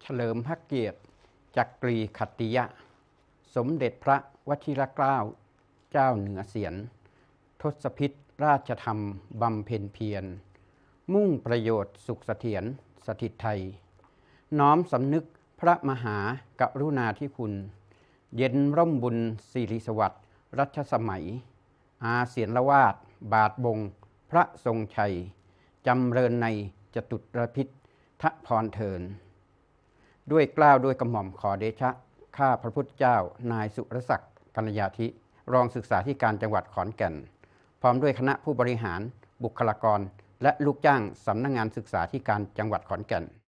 ສະເຫຼີມພະກຽດຈັກກຣີຂັດຕິຍະ ສົມເດັດພະວະຊິຣະເກົ້າ ເຈົ້າເໜືອສຽນ ທົດສະພິດລາຊະທຳບຳເພັນພຽນ ມຸ່ງປະໂຫຍດສຸກສະຖຽນສະຖິດໄທ ນ້ອມສຳນຶກພະມະຫາກະລຸນາທິຄຸນ ເຢັນລົມບຸນສິລິສະຫວັດລັດຊະສະໄໝ ອາສຽນລະວາດບາດບົງພະຊົງໄຊ ຈຳເລີນໃນຈະຕຸລະພິດທະພອນເທີນ. ດ້ວຍເກົ້າດ້ວຍກະໝ່ອມ ຂໍເດຊະ ຂ້າພະພຸດທະເຈົ້າ ນາຍ ສຸລະສັກ ກັນລະຍາທິ ຮອງສຶກສາທິການຈັງຫວັດຂອນແກ່ນ ພ້ອມດ້ວຍຄະນະຜູ້ບໍລິຫານ, ບຸກຄະລາກອນ ແລະ ລູກຈ້າງສຳນັກງານສຶກສາທິການຈັງຫວັດຂອນແກ່ນ.